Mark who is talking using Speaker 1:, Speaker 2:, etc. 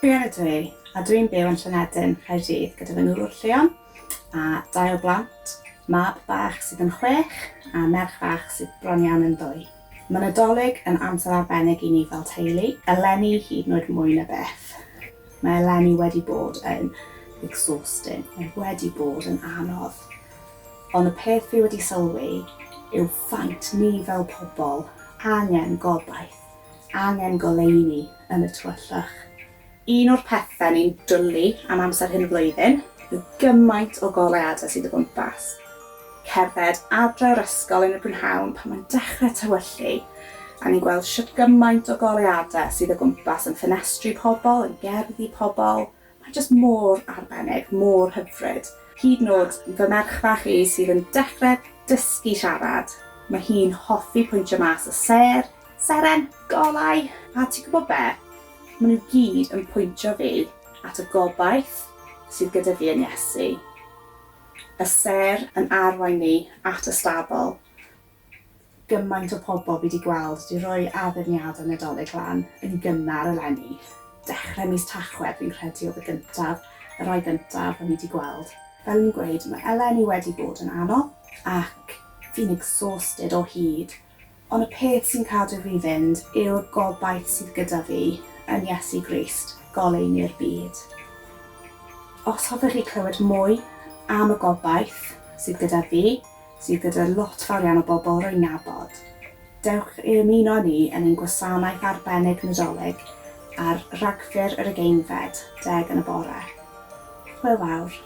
Speaker 1: Rhian ydw i, a dwi'n byw yn Llanedyn, Caerdydd gyda fy ngŵr Llion a dau o blant, mab bach sydd yn chwech a merch fach sydd bron iawn yn ddwy. Mae Nadolig yn amser arbennig i ni fel teulu, eleni hyd yn oed mwy na byth. Mae eleni wedi bod yn exhausting, mae wedi bod yn anodd. Ond y peth fi wedi sylwi yw faint ni fel pobl angen gobaith. Angen goleuni yn y tywyllwch. Un o'r pethau ni'n dwlu am amser hyn y flwyddyn yw gymaint o goleuadau sydd o gwmpas. Cerdded adre o'r ysgol yn y prynhawn pan mae'n dechrau tywyllu a ni'n gweld shwt gymaint o goleuadau sydd o gwmpas yn ffenestri pobl, yn gerddi pobl. Mae jyst mor arbennig, mor hyfryd. Hyd yn oed fy merch fach i sydd yn dechrau dysgu siarad, mae hi'n hoffi pwyntio mas y sêr, seren, golau! A ti'n gwybod be? Maen nhw gyd yn pwyntio fi at y gobaith sydd gyda fi yn Iesu. Y sêr yn arwain ni at y stabl. Gymaint o pobl fi 'di gweld 'di rhoi addurniadau Nadolig lan yn gynnar eleni. Dechrau mis Tachwedd fi'n credu oedd y gyntaf, y rhai gyntaf o'n i 'di gweld. Fel o'n i'n gweud, mae eleni wedi bod yn anodd ac fi'n exhausted o hyd, ond y peth sy'n cadw fi fynd yw'r gobaith sydd gyda fi yn Iesu Grist, goleuni'r byd. Os hoffech chi clywed mwy am y gobaith sydd gyda fi, sydd gyda lot fawr iawn o bobl rwy'n nabod. Dewch i ymuno â ni yn ein gwasanaeth arbennig Nadolig ar Ragfyr yr Ugeinfed, deg yn y bore. Hwyl fawr.